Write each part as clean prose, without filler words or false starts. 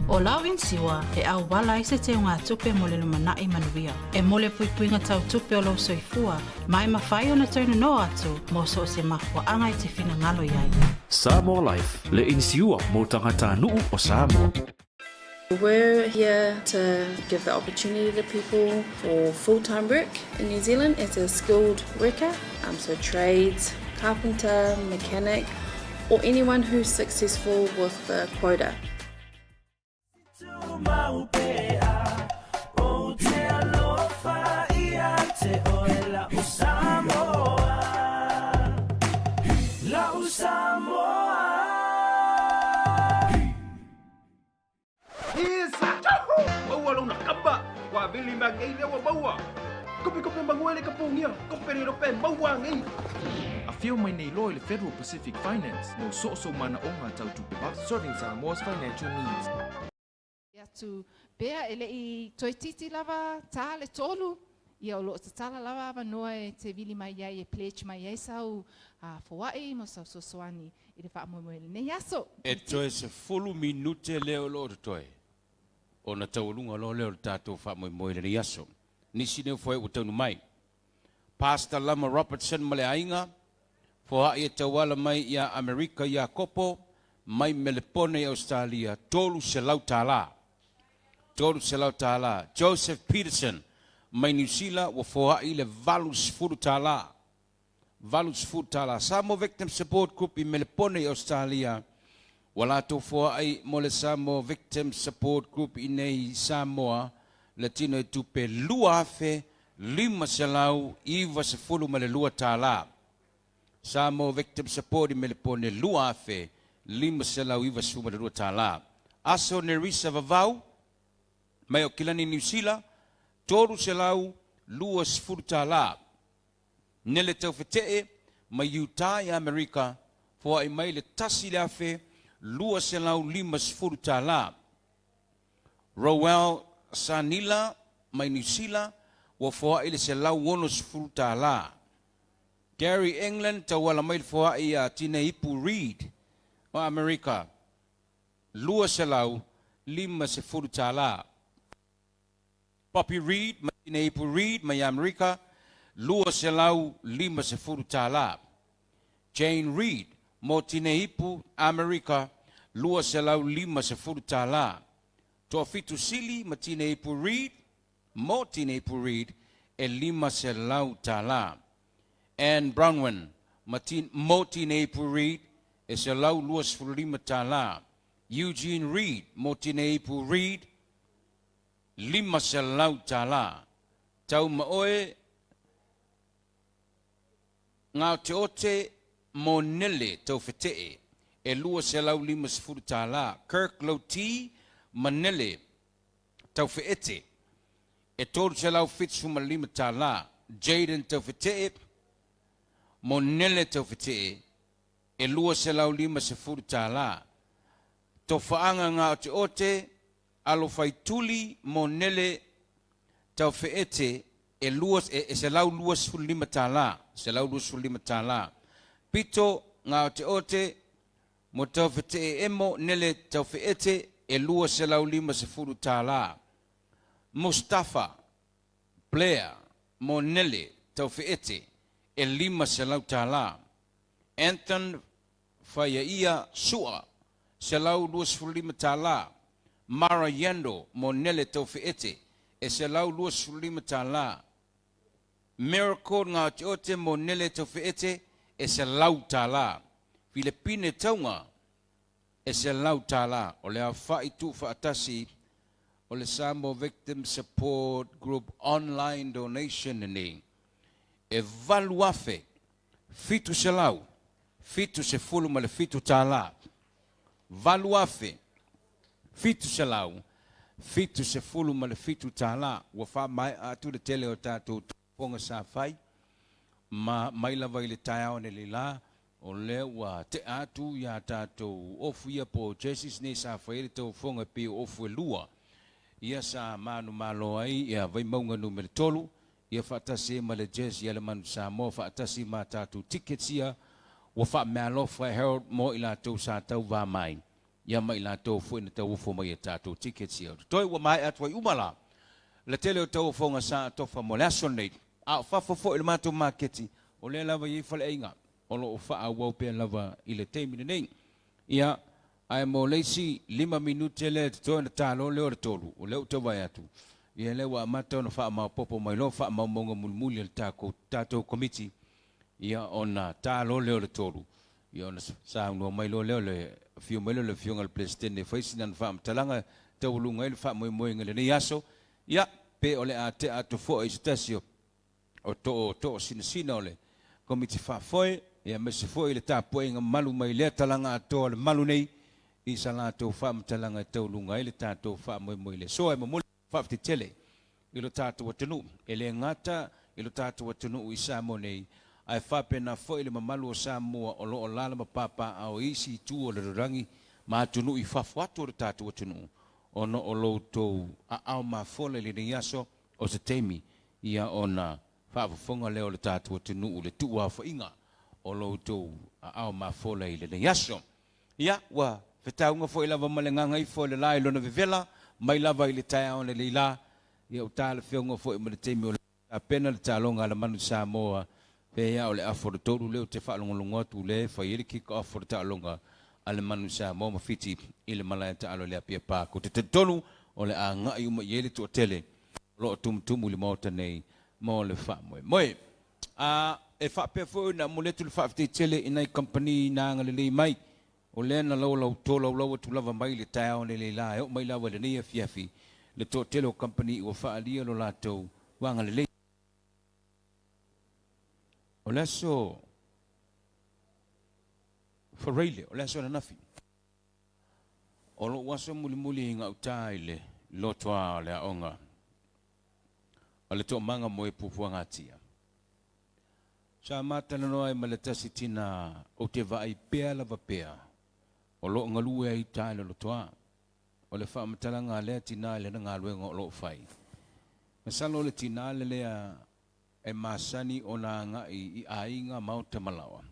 O lau inisiua e auala ai se teugatupe mo le lumanai manuia. E mo le puipuiga tau tupe o lou soifua, ma e mafai ona toe nonoa atu mo so o se mafuaaga e te finagalo i ai. Samoa Life, le inisiua mo tagatanuu o Samoa. We're here to give the opportunity to people for full-time work in New Zealand as a skilled worker, um, so trades, carpenter, mechanic, or anyone who's successful with the quota. Maua lona kamba, ua vili ma ngei lea ua maua. Kope kope mangoe le ka pongia, kope le rope maua ngei. Afio mai nei loa i le Federal Pacific Finance mo so o sou manaoga tau tupe Serving Samoa's financial needs. Atu pea e le i toeitiiti lava ta le tolu, ia o lo o tatala lava avanoa e te vili mai ai e pledge mai ai sau foai mo sau sosoani i le faamoemoe i lenei aso. E toe 10 minute lea o lo o totoe ona taualuga loa lea o le tatou faamoemoe i lenei aso. Nisi nei o foe ua taunu mai. Pastor Lama Robertson ma le aiga, foai e tauala mai ia Amerika Iakopo, mai Melepone i Ausetalia, $300. $300. Joseph Peterson mai Niu Sila ua foai le $80. $80. Samoa Victim Support Group i Melepone i Ausetalia, ua latou foai mo le Samoa Victim Support Group i nei i Samoa le tino i tupe $2,592. Samoa Victim Support i Melepone $2,592. Aso Nerissa Vavau mai Aukilani Niu Sila $320. Nele Taufetee mai Utah i Amerika, foai mai le $1,250. Rowell Sanila mai Niu Sila, ua foai le $160. Gary England tauala mai le foai ia Tineipu Reid o Amerika, $250. Poppy Reid ma Tineipu Reid mai Amerika, $250. Jane Reid mo Tineipu, Amerika, $250. Toafitu Sili ma Tineipu Reid mo Tineipu Reid e $500. Ann Brownwin ma mo Tineipu Reid e $125. Eugene Reid mo Tineipu Reid $500. Tau ma oe Gaoteote mo Nele Taufetee e $250. Kirk Lauti ma Nele Taufeete e $375. Jayden Taufetee mo Nele Taufetee e $250. Tofaaga Gaoteote Alofaituli mo Nele Taufeete e lua e $125, $125. Pito Gaoteote mo Taufetee Emo Nele Taufeete e $250. Mustafa Blair mo Nele Taufeete e $500. Anthon Faiaia Sua $125. Mara Yendo mo Nele Taufeete e $125. Miracle Ngaoteote mo Nele Taufeete e $100. Filepine Tauga e $100. O le aofa'i tuufaatasi o le Samoa Victim Support Group Online Donation lenei e $8,777. $8,777. Ua faamaea atu le tele o tatou taufofoga sa fai ma mai lava i le taeao analeila la, o lea ua tea atu ia tatou ofu ia po o jerseys nei sa fai ai le taufofoga e pei o ofu e lua ia sa manumalo ai ia Vaimauga numera 3 ia faatasi ai ma le jersey a le Manu Samoa faatasi ma tatou tickets ia ua faameaalofa e Harold mo i latou sa tauva mai. Ia ma i latou foi na tauofo mai i a tatou tickets ia. Toe ua maea atu ai uma la le tele o tauofoga sa atofa mo le aso lenei. A o fafo foi i le matou maketi, o lea lava e i ai faleaiga o lo o faaauau pea lava i le taimi lenei. Ia, ae mo le isi lima minute lea e totoe ona talo lea o le tolu, o lea ou te vaai atu, ia lea ua amata ona faamaopoopo mai loa faamaumauga mulimuli a le takou tatou Komiti, ia ona talo lea o le tolu, ia ona saunoa mai loa lea o le afio mai lea o le Afioga i le Peresetene e fai sina faamatalaga e taualuga ai le faamoemoega i lenei aso, ia, pe o le a tea atu foi i se tasi o o toosinasina o le Komiti Faafoe, aemaise foi le tapuaiga malu mai lea talaga atoa o le malu nei i sa latou faamatalaga e tauluga ai le tatou faamoemoe i le aso. E momoli faafetai tele i lo tatou atunuu, e le gata i lo tatou atunuu i Samoa nei, ae faapena foi le mamalu o Samoa o lo o alaala ma papaaao i isi itu o le lalolagi ma atunuu i fafo atu o lo tatou atunuu, ona o lo outou aao mafola i lenei aso O se taimi ia ona faafofoga lea o le tatou atunuu i le tuuaofaiga o lo outou aao mafola i lenei aso. Ia, ua fetauga foi lava ma le gagaifo i le la i lona vevela, mai lava i le taeao analeila la, ia ua talafeauga foi ma le taimi o lea ua tapena le taaloga a le Manu Samoa, pei lava o le afa o le tolu lea ou te faalogologo atu lea e fai ai le kick off o le taaloga a le Manu Samoa ma Fiti i le malae taalo i le Apia Park. Ou te talitonu o le a agai uma i ai le toatele o lo o tumutumu i le Maota nei mo le faamoemoe. A e faapea foi ona momoli atu le faafetai tele i nai kamupani na agalelei mai, o lea na laulau tolaulau atu lava mai le taeao nei la e oo mai lava i lenei afiafi le toatele o kamupani ua faaalia lo latou agalelei. O le aso Faraile, o le aso ananafi. O lou aso mulimuli i gauta i le lotoa o le aoga a le Toomaga mo e Puapuagatia. Sa ma talanoa ai ma le tasi tina ou te vaai pea lava pea o lo o galue ai uta i le lotoa. O le faamatalaga a lea tina i lana galuega o lo o fai. Masalo o le tina le lea e masani ona agai i aiga maota malaoa.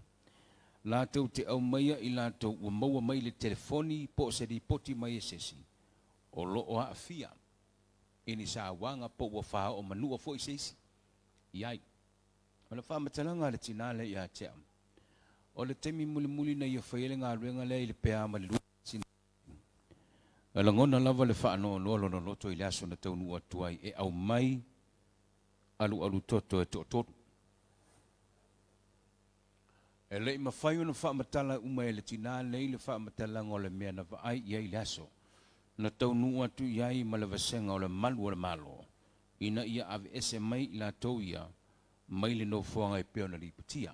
Latou te aumaia i latou ua maua mai le telefoni po o se lipoti mai e sesi o lo o aafia i ni sauaga po ua faaoo manua foi se isi i ai. O le faamatalaga a le tina lea ia te au, o le taimi mulimuli na ia fai ai le galuega lea i le pe a ma le lua masina E lagona lava le faanoanoa lona loto i le aso na taunuu atu ai e aumai alualu toto e toatolu. E le i mafai ona faamatala uma e le tina nei le faamatalaga o le mea na vaai i ai i le aso na taunuu atu i ai ma le vasega o le malu o le Malo ina ia aveese mai i latou ia mai le nofoaga e pei ona lipotia.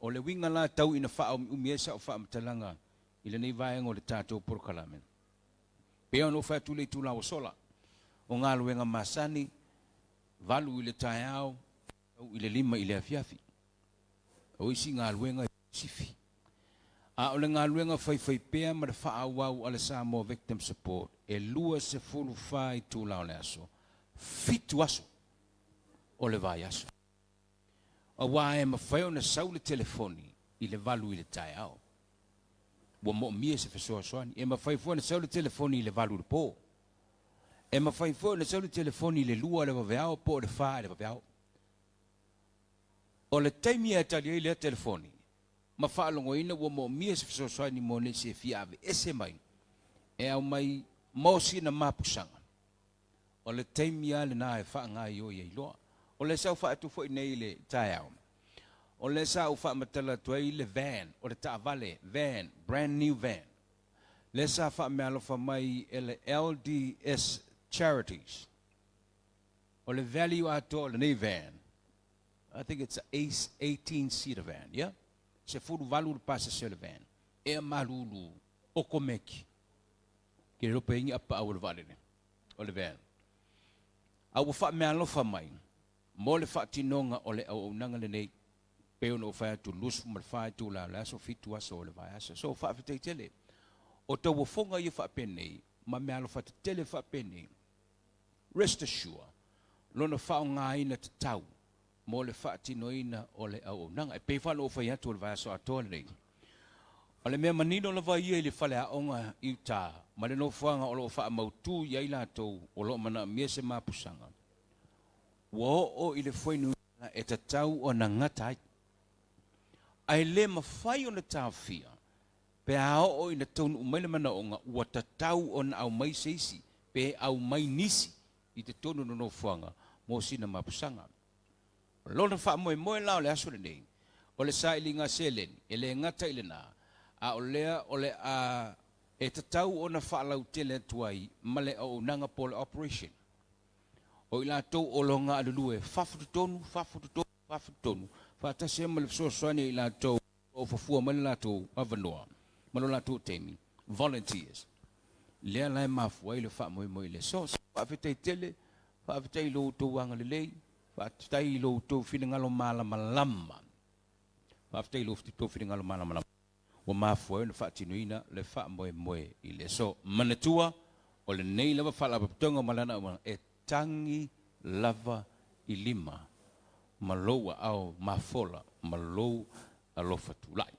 O le uiga la tau ina faaumiumi ai sau faamatalaga i lenei vaega o le tatou polokalame. Pei ona ou fai atu i le itula ua sola, o galuega masani, valu i le taeao, tau i le lima i le afiafi. O isi galuega e sifi. A o le galuega faifaipea ma le faaauau a le Samoa Victim Support e 24 itula o le aso, fitu aso o le vaiaso. Aua e mafai ona sau le telefoni i le valu i le taeao. Ua moomia se fesoasoani. E mafai foi ona sau le telefoni i le valu i le po. E mafai foi ona sau le telefoni i le lua i le vaveao po o le fa i le vaveao. O le taimi e tali ai lea telefoni ma faalogoina ua moomia se fesoasoani mo nisi e fia aveese mai e aumai mo sina mapusaga, o le taimi lava lena e faagaoioi ai loa. O lea sa ou faatu foi nei i le taeao, o lea sa ou faamatala atu ai le van, o le taavale, van, brand new van, lea sa faameaalofa mai e le LDS Charities. O le value atoa o lenei van, I think it's a 18 seater van, yeah? 18 le pasese o le van. Ea malulu, okomeki. Ke le pe ingi apa au le vaalele o le van. A ua faameaalofa mai mo le faatinoga o le auaunaga lenei, pei ona ou fai atu 24 itula o le aso, fitu aso o le vaiaso. So faafetai tele. O tauofoga ia faapenei ma meaalofa tetele faapenei, rest assure, lona faaaogaina tatau mo le faatinoina o le auaunaga. E pei foi ona ou fai atu o le vaiaso atoa lenei. O le mea manino lava ia i le faleaoga i uta ma le nofoaga o lo o faamautu i ai latou o lo o manaomia se mapusaga, ua oo i le fuainumera e tatau ona gata ai, ae le mafai ona taofia pe a oo ina taunuu mai le manaoga ua tatau ona aumai se isi pe aumai nisi i totonu o le nofoaga mo sina mapusaga. O lona faamoemoe la o le aso lenei, o le sailiga seleni, e le gata i lena, a o lea o le a e tatau ona faalautele atu ai ma le auaunaga po o le operation. O i latou o lo o galulue fafo totonu, fafo totonu, fafo totonu, faatasi ai ma le fesoasoani a i latou o lo o fafua mai le latou avanoa ma lo latou taimi, volunteers. Lea la e mafua ai le faamoemoe i le aso. So, faafetai tele, faafetai i lo outou agalelei, faafetai i lo outou finagalo malamalama. Faafetai i lo outou finagalo malamalama ua mafua ai ona faatinoina le faamoemoe i le aso. Manatua, o lenei lava faalapotopotoga ma lana auaunaga e tagi lava i lima ma lou aao mafola ma lou alofa tulai.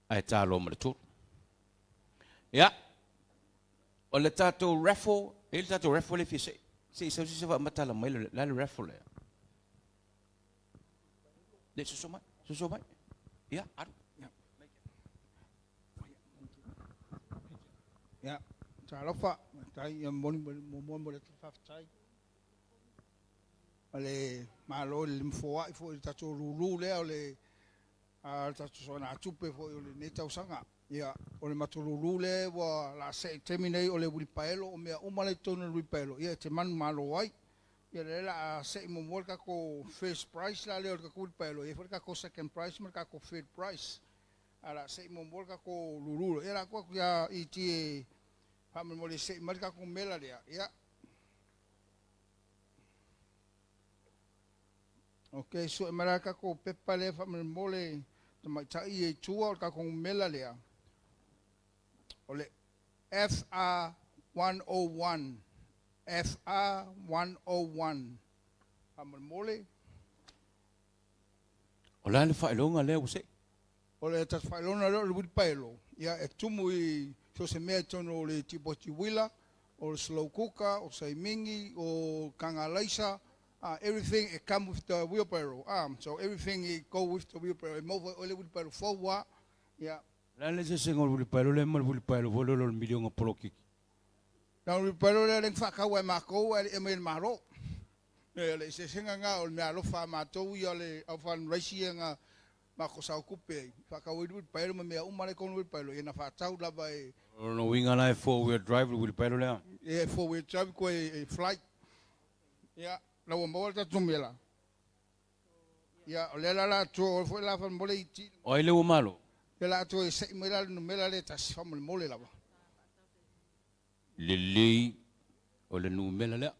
Ae talo ma le tolu. Ia, o le tatou raffle, e i ai le tatou raffle lea e fia se se i sau se isi faamatala mai le a le raffle lea. Le soso mai, soso mai. Ia, alu. Ia, talofa, tai ia moni muamua mo le atu faafetai. Ma le malo i le lima foai foi i le tatou lulu lea o le a le tatou soonatupe foi o lenei tausaga. Ia, o le matou lulu lea ua o le a see i le taimi nei o le uilipaelo, o mea uma la e i totonu o le uilipaelo, ia e te manumalo ai. Ia lea o le a see muamua le tatou first prize la lea o le tatou uilipaelo, e i ai foi le tatou second prize ma le tatou third prize. Ae o le a see muamua le tatou lulu. Ia o le a tuu atu ia ET e faamolemole e see mai le tatou mela lea. Ia. Ok, sue mai la le tatou pepa lea faamolemole tamaitai ia i tua o le tatou numera lea. O le FR101. FR101. Faamolemole. O le a le faailoga lea ua see? O le tatou faailoga lea o le uilipaelo, ia e tumu i so o se mea i totonu o le tipoti uila, o le slow cooker, o saimigi, o kagalaisa, everything it come with the wheelbarrow. So everything it go with the wheelbarrow. E maua foi oe le wheelbarrow fou lava. Ia. O le a le eseesega o le uilipaelo lea ma le uilipaelo foi lea o le miliona polokiki? Na o le wheelbarrow lea lea na faatau e matou ae le i aumai e le Malo. O le eseesega lena o le meaalofa a matou ia le aufan raisi ia na matou sao tupe ai, faatau ai le wheelbarrow ma mea uma la e i totonu o le wheelbarrow, ia na faatau lava e. O lona uiga la e 4 wheel drive le wheelbarrow lea? Ia, e 4 wheel drive koe e flight. Ia, la ua maua le tatou mela. Ia, o lea la o le a toe foi la faamolemole i ti. O ai lea ua malo? Lea la a toe sei mai la le numera lea e tasi faamolemole lava. Lelei o le numera lea.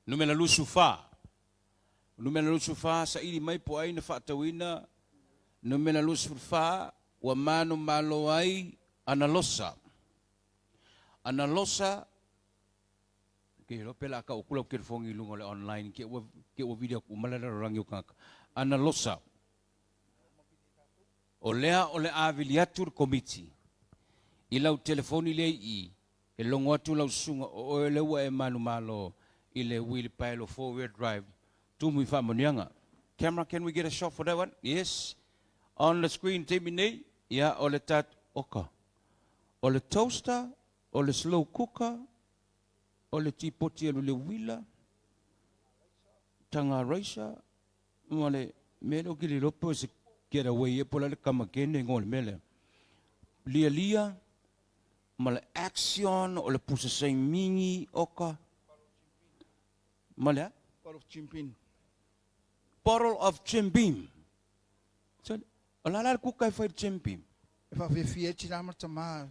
Numera 24. Numera 24, saili mai po o ai na faatauina numera 24 ua manumalo ai Analosa. Analosa, ke iloa pe o le a tau atu lau telefoni i luga o le online te i ua te i ua vili atu uma le lalolagi o tagata. Analosa. O lea o le a vili atu le Komiti i lau telefoni lea i i, e logo atu lau susuga o oe lea ua e manumalo i le wheelbarrow 4 wheel drive tumu i faamanuiaga. Camera, can we get a shot for that one? Yes. On the screen taimi nei, ia o le tat, oka. O le toaster, o le slow cooker, o le tipoti alu i le uila, taga raisa, ma le mea lea ou te le iloa po o se getaway ea po o le a le kamakene igoa o le mea lea. Lialia ma le Axion, o le pusa saimigi, oka, ma le a? Bottle of Jim Beam. Bottle of Jim Beam. So, o le a la le kuka e fai i le Jim Beam? E faafiafia ai tina ma tama.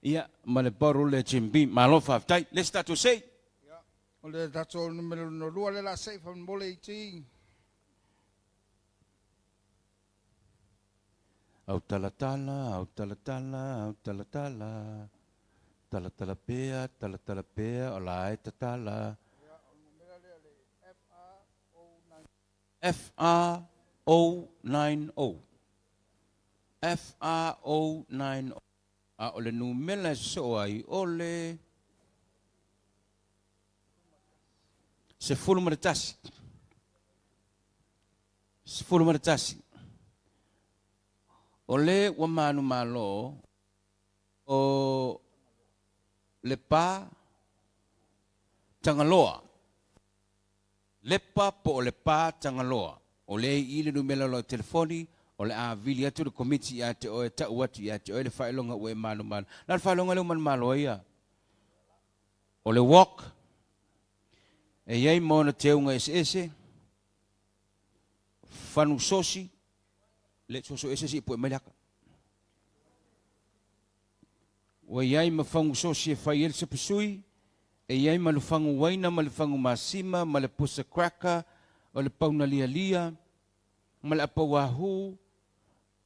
Ia, ma le bottle lea Jim Beam. Malo faafetai. Le isi tatou sei. O le tatou numera lona lua lea o le a sei faamolemole i ti. Autalatala, autalatala, autalatala. Talatala pea, talatala pea, o la e tatala. FR090. FR090. A o le numera e sosoo ai o le 11. 11. O le ua manumalo o Lepa Tagaloa. Lepa po o Lepa Tagaloa. O lea i i le numera o lau telefoni, o le a vili atu le komiti ia te oe, tau atu ia te oe le faailoga ua e manumalo. Na o le faailoga lea ua manumalo ai ia? O le wok, e i ai ma ona teuga eseese, fanu sosi, le soso ese se i pue mai le aka. Ua i ai ma fagu sosi e fai ai le sapasui, e i ai ma le fagu uaina ma le fagu masima ma le pusa cracker, o le pauna lialia, ma le apauahu,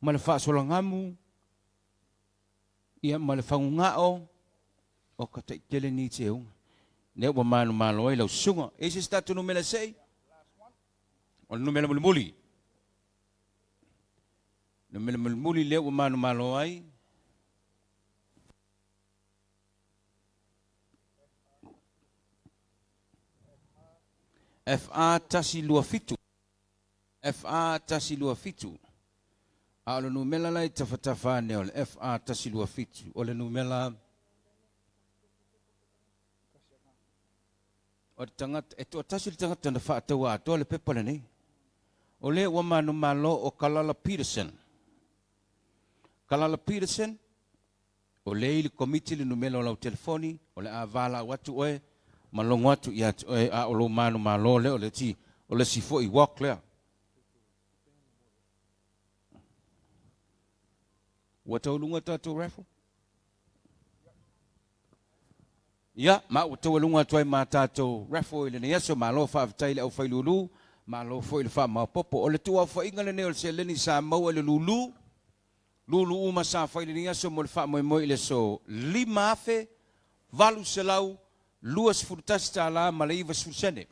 ma le faasolagamu, ia ma le fagu gao, o ka taitele ni teuga. Lea ua manumalo ai lau susuga. E i ai se isi tatou numera e sei? O le numera mulimuli. Numera mulimuli lea ua manumalo ai. FA 127. FA 127. A o le numera la i tafatafa ane o le FA 127, o le numera o le tagata, e toatasi le tagata na faataua atoa le pepa lenei. O le ua manumalo o Kalala Peterson. Kalala Peterson, o le i le komiti le numera o lau telefoni, o le a valaau atu oe ma logo atu ia te oe, a o lou manumalo lea o le ti, o le isi foi walk lea. Ua taualuga tatou raffle? Ia, ma ua taualuga atu ai ma tatou raffle i lenei aso. Malo faafetai i le aufailūlū, malo foi i le faamaopoopo. O le tuuaofaiga lenei o le seleni sa maua i le lūlū, lūlū uma sa fai i lenei aso mo le faamoemoe i le aso $5,821 tala ma le 90 sene.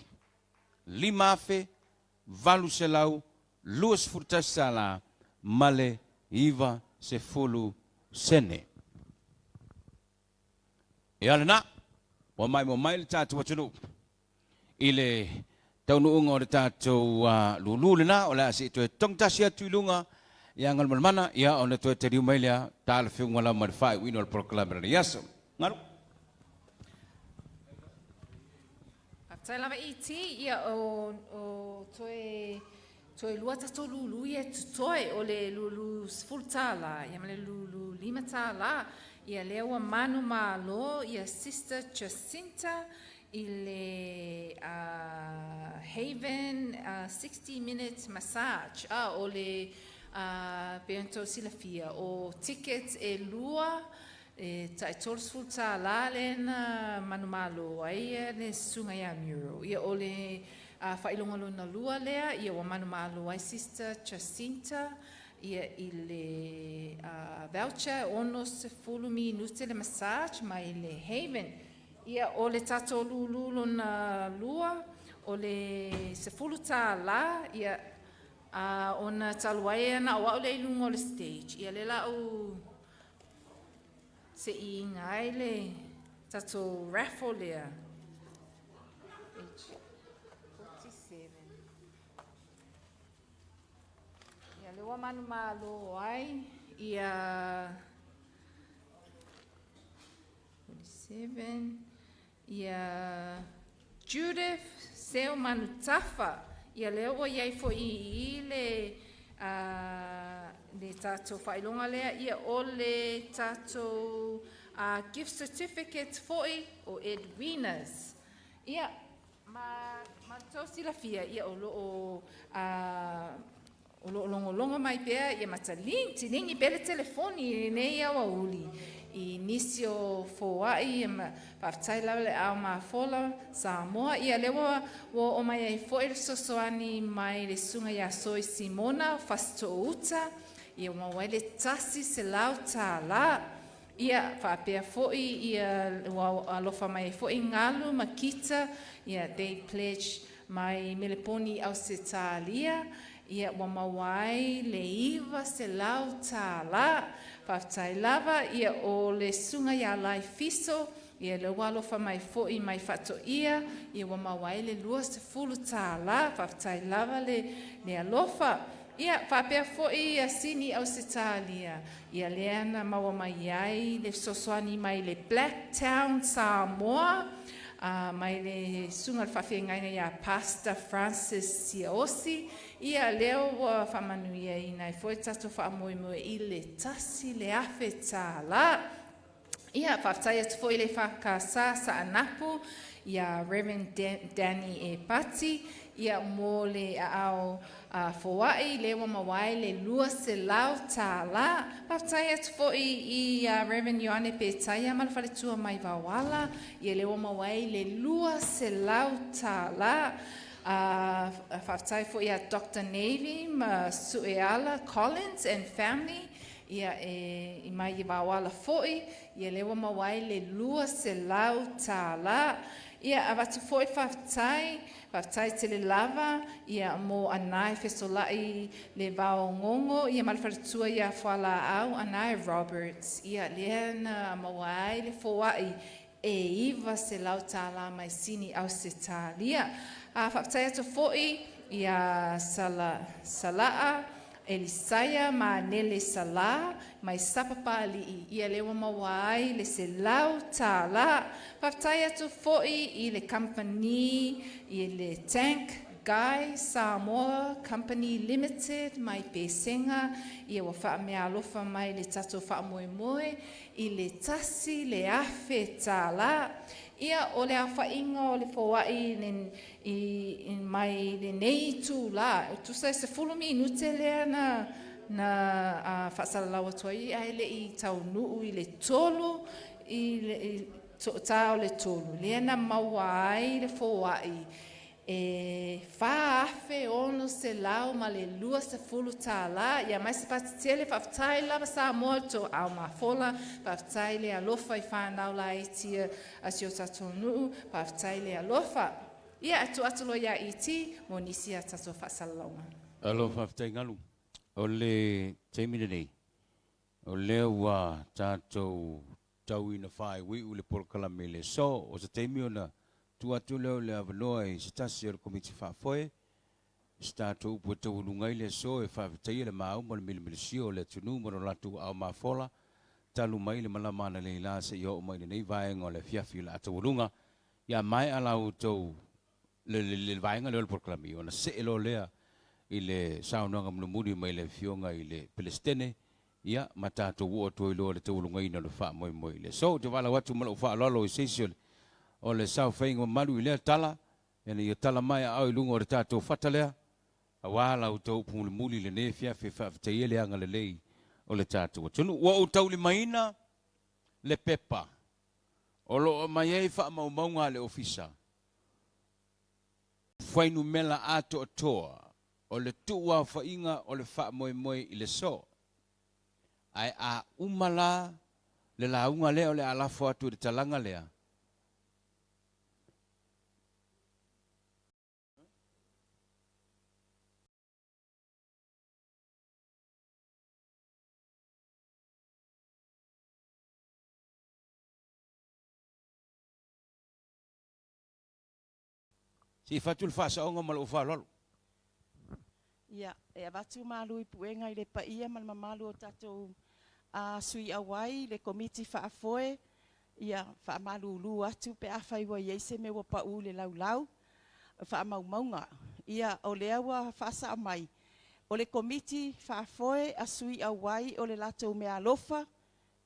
$5,821 tala ma le 90 sene. Ia lena, ua maimoa mai le tatou atunuu i le taunuuga o le tatou lūlū lena, o le a se i toe togitasi atu i luga ia Galumalemana, ia ona toe taliu mai lea talafeuga lava ma le faaiuina o le polokalame o lenei aso. Galu. Faafetai lava ET, ia o, o toe toe lua tatou lūlū ia e totoe, o le lūlū $10 ia ma le lūlū $5. Ia lea ua manu malo ia Sister Jacinta i le uh, Haven uh, 60 minute massage. Ah, o le uh, pe ona tou silafia, o tickets e lua E tai $30 lea na manumalo ai le susuga ia Muriel. Ia o le faailoga lona lua lea, ia ua manumalo ai Sister Jacinta ia i le voucher 60 minute le massage mai le Haven. Ia o le tatou lulu lona lua, o le $10 ia ona talu ai na o au lea i luga o le stage, ia lea la u Se i iga ai le tatou raffle lea. Page 47. Ia lea ua manumalo ai ia 47 ia Judith Seo Manutafa. Ia lea ua i ai foi i i le le tatou faailoga lea, ia o le tatou gift certificate foi o Edwina's. Ia, ma ma tou silafia, ia o lo o O lo o logologo mai pea ia ma tiligi pea le telefoni i lenei aoauli i nisi o foai ma faafetai lava le ao mafola Samoa. Ia lea ua oo mai ai foi le fesoasoani mai le Susuga ia Soi Simona Fasitoo-uta, ia ua maua ai le $100. Ia, faapea foi ia ua alofa mai ai foi Galu ma Kita, ia they pledge mai Meleponi i Ausetalia, ia ua maua ai le $900. Faafetai lava, ia o le susuga ia Lai Fiso, ia lea ua alofa mai foi mai Faatoia, ia ua maua ai le $20. Faafetai lava le le alofa. Ia faapea foi ia Sini Ausetalia, ia lea na maua mai ai le fesoasoani mai le Black Town Samoa, a mai le susuga i le faafeagaiga ia Pastor Francis Siaosi, ia lea ua faamanuiaina ai foi le tatou faamoemoe i le $1,000. Ia, faafetai atu foi i le EFKS Saanapu ia Reverend Danny Epati, ia mo le aao foai lea ua maua ai le $200. Faafetai atu foi i ia Reverend Ioane Petaia ma le faletua mai Vaoala, ia lea ua maua ai le $200. Faafetai foi ia Doctor Navy ma Sueala Collins and family, Ia, e i mai i Vaoala foi, ia lea ua maua ai le $200. Ia, avatu foi le faafetai, faafetai tele lava, ia, mo Anae Fesolai le Vaogogo, ia ma le faletua ia Fualaau Anae Roberts, ia, lea na maua ai le foai e $900 mai Sini Ausetalia. A faafetai atu foi ia Sala, Salaa Elisaia ma Nele Sala mai Sapapalii, ia lea ua maua ai le $100. Faafetai atu foi i le kamupani i le Tank Guy Samoa Company Limited mai Pesega, ia ua faameaalofa mai le tatou faamoemoe i le $1,000. Ia, o le aofaiga o le foai i mai lenei itula, e tusa e 10 minute lea na na faasalalau atu ai ae le i taunuu i le 3 i le ta o le 3, lea na maua ai le foai E $4,620, ia mai se pati tele, faafetai lava Samoa i le tou aao mafola, faafetai le alofa i fanau laiti a si o tatou nuu, faafetai le alofa. Ia, e tuu atu loa ia ET mo nisi a tatou faasalalauga. Alo, faafetai Galu. O le taimi lenei, o lea ua tatou tauina faaiuiu le polokalame i le aso. O se taimi ona tuu atu lea o le avanoa i se tasi o le Komiti Faafoe, se tatou upu e taualuga ai le aso e faafetaia le maau ma le milimilisia o le atunuu ma lo latou aao mafola talu mai le malama analeila seia oo mai lenei vaega o le afiafi o le a taualuga. Ia maea la outou le, le, le vaega lea o le polokalame, ona see loa lea i le saunoaga mulimuli mai le Afioga i le Peresetene, ia, ma tatou oo atu ai loa i le taualugaina o le faamoemoe i le aso. Ou te valaau atu ma lou faaaloalo i se isi o le, o le saofaiga mamalu i lea tala, ina ia tala mai aao i luga o le tatou fata lea, aua la outou upu mulimuli i lenei afiafi e faafetaia le agalelei o le tatou atunuu. Ua ou taulimaina le pepa o lo o aumai ai faamaumauga a le Ofisa fuainumera atoatoa o le tuuaofaiga o le faamoemoe i le so. Ae a uma la le lauga lea o le a lafo atu i le talaga lea, Se i fatu le faasaoga ma lou faaaloalo. Ia, e avatu malu i puega i le paia ma le mamalu o tatou sui auai, le Komiti Faafoe, ia faamalulu atu pe afai ua i ai se mea ua pau i le laulau, faamaumauga. Ia, o lea ua faasao mai, o le Komiti Faafoe a sui auai o le latou meaalofa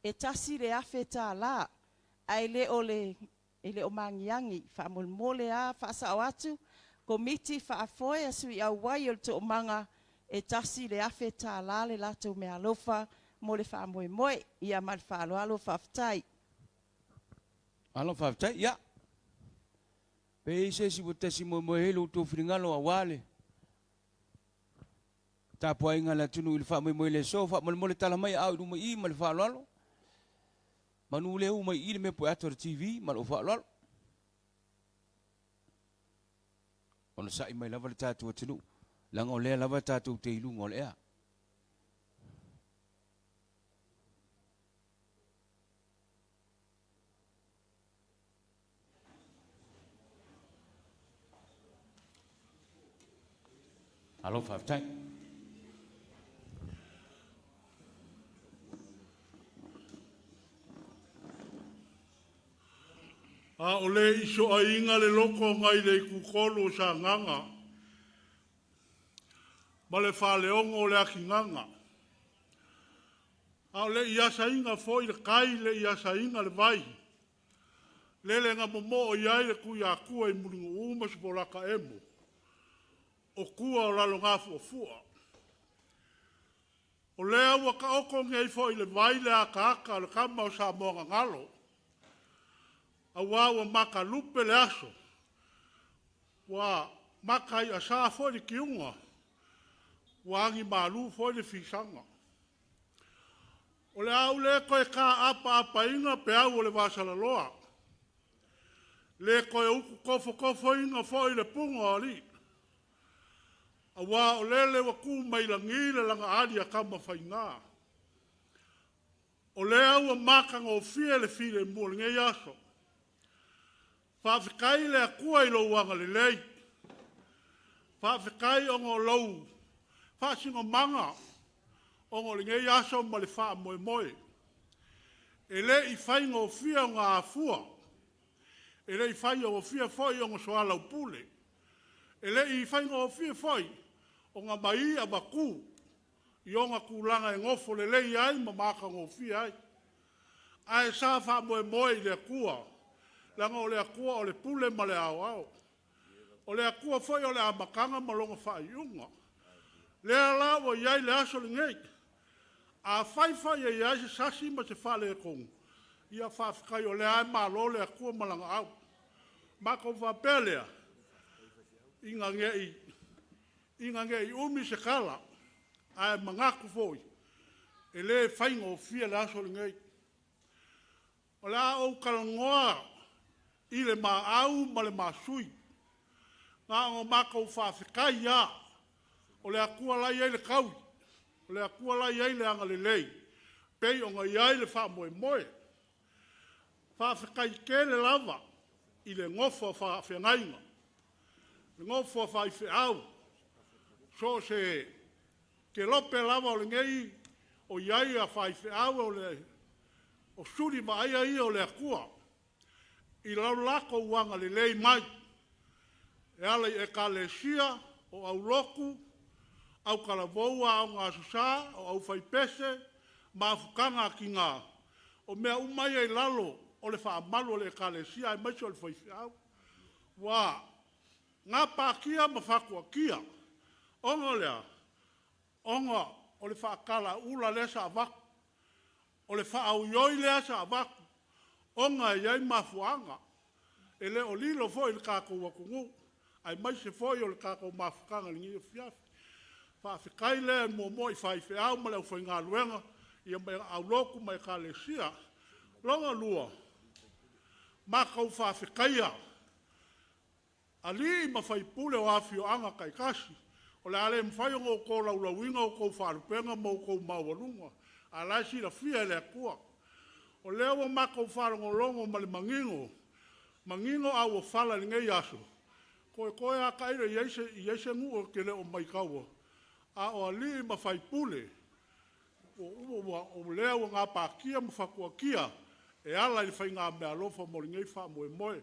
e $1,000, ae le o le E le o magiagi, faamolemole a faasao atu, Komiti Faafoe a Sui Auai o le Toomaga e $1,000 le latou meaalofa mo le faamoemoe. Ia ma le faaaloalo faafetai. Malo faafetai. Ia, pe i ai se isi ua tasi moemoe ai lo outou finagalo aua le tapuaiga a le atunuu i le faamoemoe i le aso, faamolemole tala mai aao i luma i i ma le faaaloalo. Manu le u mai i le mea po e ata o le TV ma lou faaaloalo. Onosai mai lava le tatou atunuu, leaga o lea lava tatou te i luga o le ea. Malo faafetai. A o le i soaina le loto nai le itutolu o Sagaga ma le Faleono o le Atigaga, a o le i asaina foi le tai, le i asaina le vai, lele na momoo i ai le Tuiatua i Mulinuu ma Supola emo, o tua o Lalogafuafua. O lea ua taoto nei foi i le vai le ataata a le tama o Samoanagalo, aua ua matalupe le aso, ua mataiasa foi le tiuga, ua agimalu foi le fisaga. O le a ou le toe taapaapaina peau o le vasalaloa, le toe ututofotofoina foi le puga o alii, aua o lele ua tu mai lagi le lagaali a Tamafaiga. O lea ua matagofie le filemu o lenei aso. Faafetai i le Atua i lou agalelei, faafetai ona o lou faasinomaga ona o lenei aso ma le faamoemoe. E le i faigofie ona afua, e le i faigofie foi ona soalaupule, e le i faigofie foi ona mai ma tu i ona tulaga e nofo lelei ai ma matagofie ai. Ae sa faamoemoe i le Atua, leaga o le Atua o le pule ma le aoao. O le Atua foi o le amataga ma lona faaiuga. O lea la ua i ai le aso lenei. Afai foi e i ai se sasi ma se faaletonu, ia faafetai o lea lava e malo le Atua ma Lana au. Matou faapea lea, ina ne i umi se tala, ae manatu foi, e le faigofie le aso lenei. O le a ou talanoa i le maau ma le masui. Na ona matou faafetai lava, o le Atua la e i ai le taui, o le Atua la e i ai le agalelei, e pei ona i ai le faamoemoe. Faafetai tele lava i le nofo a faafeagaiga, le nofo a faifeau, so o se kelope lava o lenei o i ai faifeau, o suli vaaia ia o le Atua i lo latou agalelei mai e ala i Ekalesia, o aulotu, autalavou, Aoga Aso Sa, o aufaipese, mafutaga a tina, o mea uma ia e i lalo o le faamalu a le Ekalesia aemaise o le faifeau. Ua gapatia ma faatuatia, ona o le a? Ona o le faatalauula lea sa avatu, o le faaoioi lea sa avatu, ona e i ai mafuaaga. E le o lilo foi i le tatou atunuu, aemaise foi o le tatou mafutaga i lenei afiafi. Faafetai lea muamua i faifeau ma le aufaigaluega, ia ma aulotu ma Ekalesia. Lona lua, matou faafetaia alii ma faipule o afioaga taitasi. O le a le mafai ona ou tolaulauina a outou faalupega ma outou maualuga, a o la e silafia e le Atua. O lea ua matou faalogologo ma le manino, manino auofala i lenei aso, toetoe lava tailo e i ai se nuu ou te le o maitaua, a o alii ma faipule o lea ua gapatia ma faatuatia e ala i le faiga meaalofa mo lenei faamoemoe.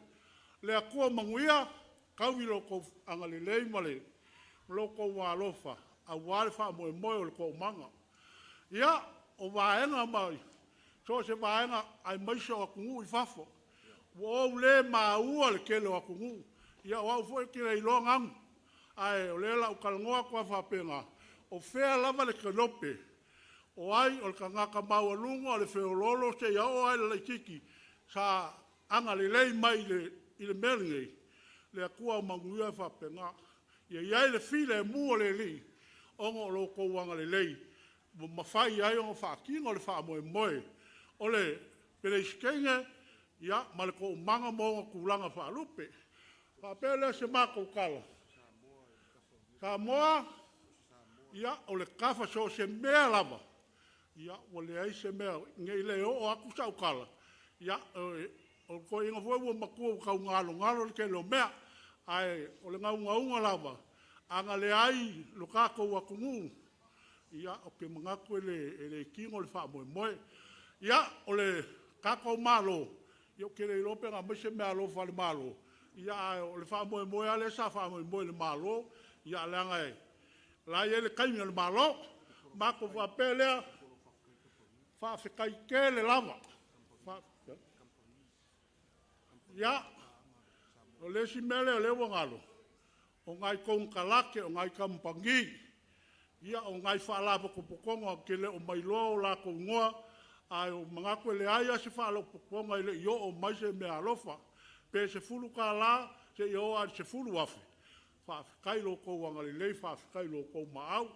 Le Atua manuia, taui lo outou agalelei ma lo outou alofa aua le faamoemoe o le toomaga. Ia, o vaega ma so o se vaega aemaise o atunuu i fafo, ua ou le maua le tele o atunuu. Ia o au foi ou te le iloa nanu, ae o lea o le a ou talanoa atu lava faapena, o fea lava le kelope, o ai o le tagata maualuga, o le feoloolo seia oo lava i le laitiiti sa agalelei mai i le mea lenei, le Atua manuia faapena. Ia i ai le filemu o le Alii ona o lo outou agalelei ua mafai ai ona faatino le faamoemoe o le Peresetene, ia, ma le toomaga ma ona tulaga faalupe. Faapea lea o se matou tala, Samoa, ia, o le tafa so o se mea lava, ia, ua leai se mea, ne i le oo atu sau tala, ia, o le toeaina foi ua matua ua tau galogalo le tele o mea. Ae o le naunautaiga lava, a na leai lo tatou atunuu, ia, ou te manatu e le tino le faamoemoe. Ia, o le tatou Malo, ou te le iloa pe na aumai se meaalofa a le Malo, ae o le faamoemoe lava lea sa faamoemoe i le Malo, leaga o la e i ai le taimi o le Malo. Ona matou faapea lea, faafetai tele lava. Ia, o le isi mea lea ua galo, o nai konekarate, o nai kamupani, ia o nai faalapotopotoga ou te le o mailoa o latou igoa, ae ou te manatu e leai lava se faalapotopotoga e le i oo mai se meaalofa, pe $10 seia oo lava i le $10,000, faafetai i lo outou agalelei, faafetai i lo outou maau.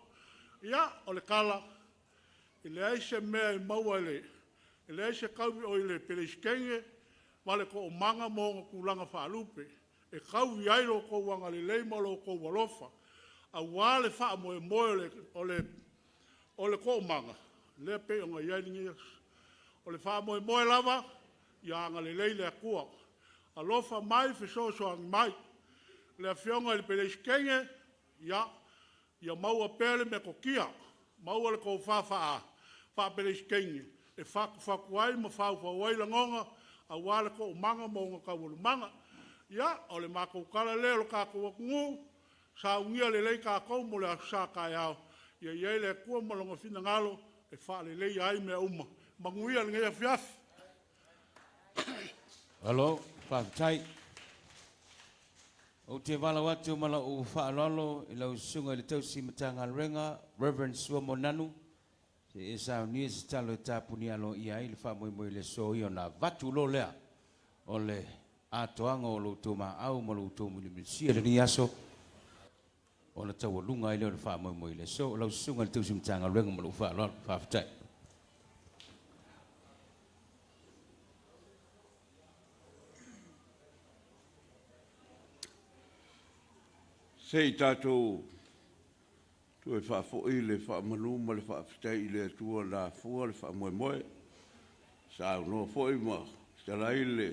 Ia, o le tala, e leai se mea e maua e leai se taui i le Peresetene ma le Toomaga ma ona Tulaga Faalupe e taui ai lo outou agalelei ma lo outou alofa, aua le faamoemoe o le Toomaga lea e pei ona i ai lenei aso. O le faamoemoe lava, ia agalelei le Atua, alofa mai fesoasoani mai. Le Afioga i le Peresetene, ia maua pea le metotia, maua le tofa faa-Peresetene e fatufatu ai ma faufau ai lagona aua le toomaga ma ona taualumaga. Ia, o le matou tala lea le tatou atunuu, saunia lelei tatou mo le Aso Sa a taeao, ia i ai le Atua ma Lona finagalo e faaleleia ai mea uma. Manuia lenei afiafi. Malo faafetai. Ou te valaau atu ma lou faaaloalo i lau Susuga i le Tausi Matagaluega, Reverend Su'a Nanu, se i e saunia se talo e tapunia aloaia ai le faamoemoe i le aso ia ona avatu loa lea o le atoaga o lo outou maau ma lo outou mulimulisia i lenei aso ona taualuga ai lea o le faamoemoe i le aso. O lau Susuga i le Tausi Matagaluega ma lou faaaloalo. Faafetai. Se i tatou toe faafoi le faamanu ma le faafetai i le Atua na afua le faamoemoe. Saunoa foi ma fetalai le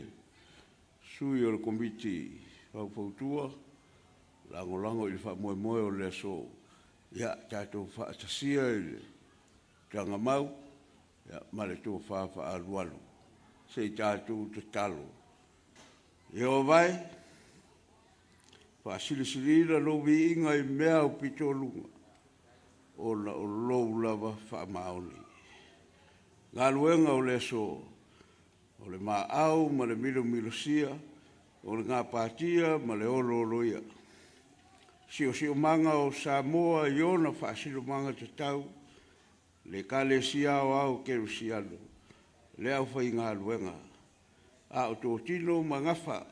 sui o le Komiti Faufautua Lagolago i le faamoemoe o le aso, ia tatou faatasia i le tagamau ma le tofa faaalualu se i tatou tatalo. Ieova e, faasilisiliina lou viiga i mea aupito uluga ona o lou lava faamaoni. O galuega o le aso, o le maau ma le milomilosia, o le gapatia ma le olooloia. Siosiomaga o Samoa i ona faasinomaga tatau, le Ekalesia Aoao Kerisiano, le aufaigaluega, a o totino ma gafa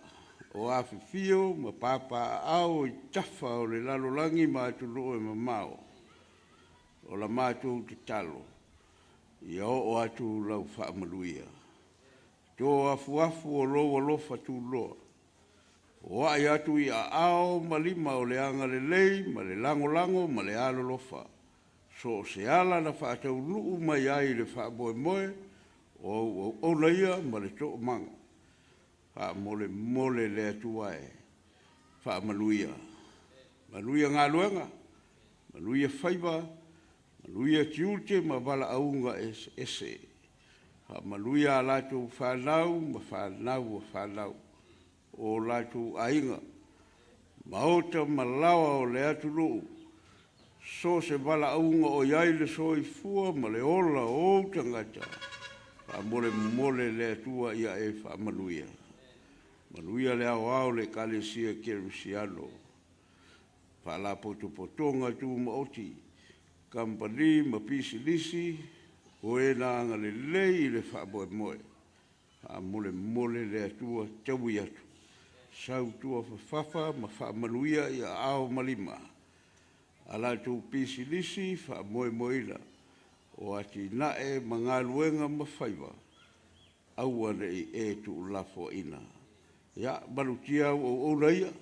o afifio ma papaaao i tafa o le lalolagi ma atunuu e mamao. O la matou tatalo, ia oo atu lau faamanuia, to afuafu o lou alofa tunoa, foai atu i aao ma lima o le agalelei ma le lagolago ma le alolofa, so o se ala na faataunuu mai ai le faamoemoe, o au auauna ia ma le toomaga. Faamolemole le Atua e faamanuia. Manuia galuega, manuia faiva, manuia tiute ma valaauina eseese. Faamanuia a latou fanau ma fanau a fanau, o latou aiga, maota ma laoa o le atunuu, so o se valaauina o i ai le soifua ma le ola o ou tagata, faamolemole le Atua ia e faamanuia. Manuia le aoao o le Ekalesia Kerisiano, Faalapotopotoga Tumaoti, Kamupani ma Pisinisi, o e na agalelei i le faamoemoe, faamolemole le Atua taui atu, sautua fafafa ma faamanuia i aao ma lima a latou pisinisi faamoemoeina, o atinae ma galuega ma faiva. Aua ne i e tuulafoaina. Ia, malutia au auauna ia,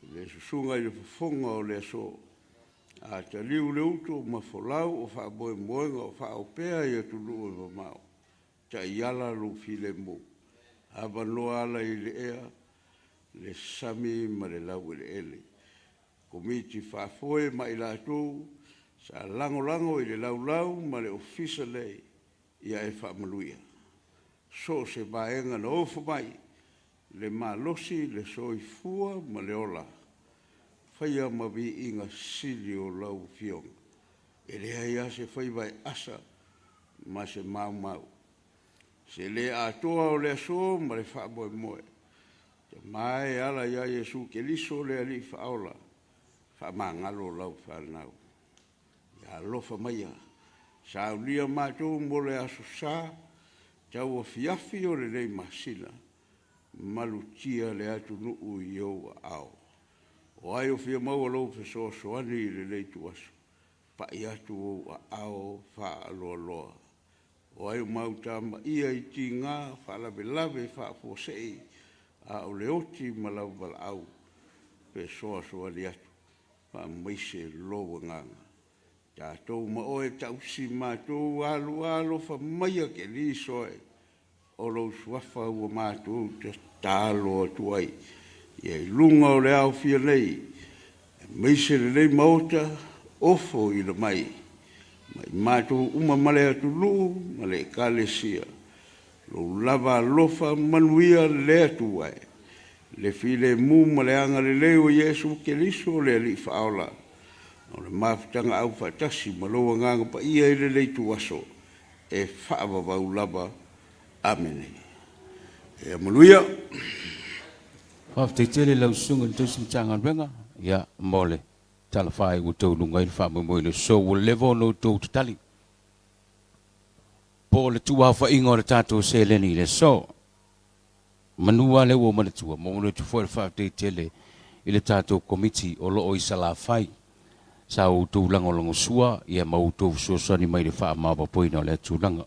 i le susuga i le fofoga o le aso, a taliu le uto ma folau o faamoemoega o faaopea i atunuu e mamao, taiala lou filemu, avanoa ala i le ea, le sami ma le laueleele. Komiti Faafoe ma i latou sa lagolago i le laulau ma le Ofisa nei, ia e faamanuia. So o se vaega na ofo mai le malosi, le soifua ma le ola, faia ma viiga sili o lau Afioga. E leai lava se faiva e asa ma se maumau, se le atoa o le aso ma le faamoemoe. Tama e e ala ia Iesu Keriso le Alii Faaola, faamagalo lau fanau. Ia alofa maia, saunia matou mo le aso sa, tauafiafi o lenei masina, malutia le atunuu i ou aao. O ai o fia maua lou fesoasoani i lenei ituaso? Pai atu ou aao faaloaloa. O ai o mautamaia i tiga, faalavelave faafuasei, a o le oti ma lau valaau, fesoasoani atu, faamaise lou agaga. Tatou ma oe, tausi matou, aloalofa maia Keriso e, o lou Suafa ua matou tatalo atu ai, ia i luga o le aofia nei, aemaise lenei Maota, ofoina mai ma i matou uma ma le atunuu ma le Ekalesia, lou lava alofa manuia le Atua e, le filemu ma le agalelei o Iesu Keriso le Alii Faaola, o le mafutaga aufaatasi ma lou Agaga Paia i lenei ituaso e faavavau lava. Amene. Ia manuia. Faafetai tele i lau Susuga i le Tausi Matagaluega mo le tala faaiu ua taualuga ai le faamoemoe i le aso. Ua leva ona outou tatali po o le tuuaofaiga o le tatou seleni i le aso. Manu lava lea ua ou manatua, momoli atu foi le faafetai tele i le tatou Komiti o lo o i Salafai sa outou lagolagosua ma outou fesoasoani mai i le faamaopoopoina o lea tulaga.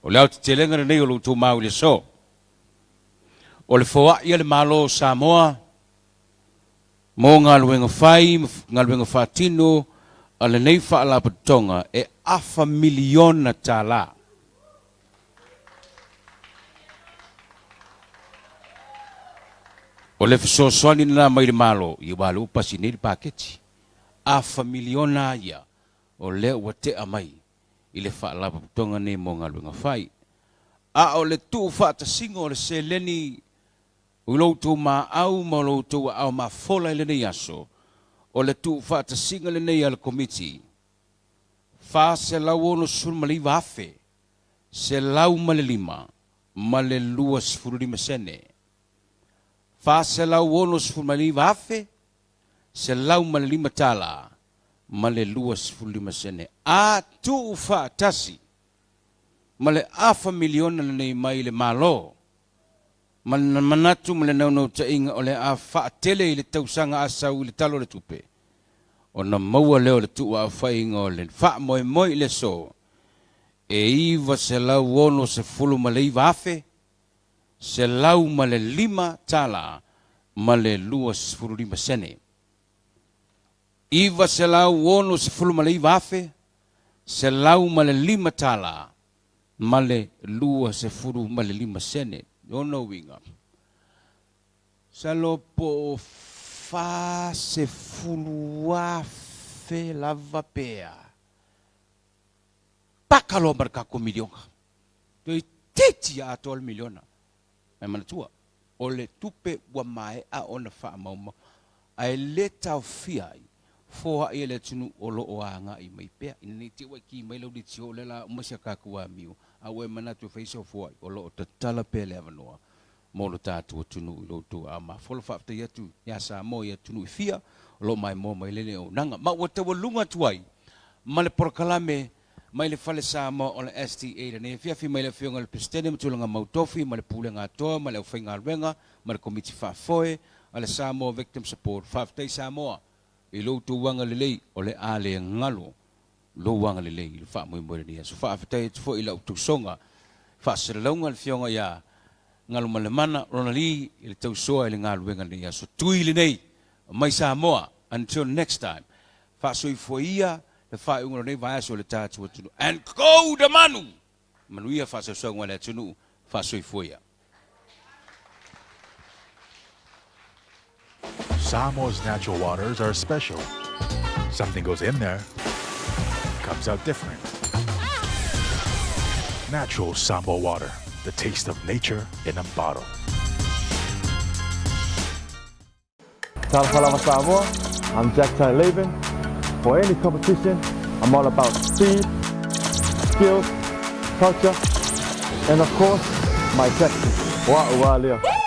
O le aotetelega lenei o lo outou mau i le aso. O le foai a le Malo o Samoa mo galuega fai ma galuega faatino a lenei Faalapotopotoga e afa miliona tala. O le fesoasoani lena mai le Malo, ia aua o lea ua pasi nei le paketi. Afa miliona ia o lea ua tea mai i le Faalapotopotoga nei mo galuega fai. A o le tuufaatasiga o le seleni i lo outou maau ma lo outou aao mafola i lenei aso, o le tuufaatasiga lenei a le Komiti, $469,105.25 sene. $469,105 ma le 25 sene. A tuufaatasi ma le afa miliona lenei mai le Malo ma le manatu ma le naunautaiga o le a faatele i le tausaga a sau i le Tala o le Tupe, ona maua lea o le tuuaofaiga o le faamoemoe i le aso e $969,105 ma le 25 sene. $969,105 ma le 25 sene. Lona uiga, masalo po o 40,000 lava pe a paka loa ma le tatou miliona. Toeitiiti a atoa le miliona. Ae manatua, o le tupe ua maea ona faamaumau, ae le taofia ai foai e le atunuu o lo o agai mai pea. Ina ne i te i ua e ki mai lau leitio o lea o le a uma si a tatou amio, a ua e manatu e fai sau foai, o lo o tatala pea le avanoa mo lo tatou atunuu i lo outou aao mafola. Faafetai atu ia Samoa i atunuu e fia o lo o maimoa mai lenei auaunaga. Ma ua taualuga atu ai ma le polokalame mai le Fale Samoa o le STA lenei afiafi mai le Afioga i le Peresetene ma Tulaga Mautofi ma le Pulega Atoa ma le Aufaigaluega ma le Komiti Faafoe a le Samoa Victim Support. Faafetai Samoa i lo outou agalelei, o le a le galo lou agalelei i le faamoemoe i lenei aso. Faafetai atu foi i lau tausoga faasalalauga le Afioga ia Galumalemana Ronald i le tausoa i le galuega i lenei aso tui lenei mai Samoa. Until next time, faasoifua ia le faaiuga o lenei vaiaso i le tatou atunuu. And go the Manu! Manuia faasausauga a le atunuu, faasoifua ia. Samoa's natural waters are special. Something goes in there, comes out different. Natural Samoa water, the taste of nature in a bottle. Talofa lava Samoa, I'm Jack Tai Laban. For any competition, I'm all about speed, skills, culture, and of course, my tactics. Wa ua lea.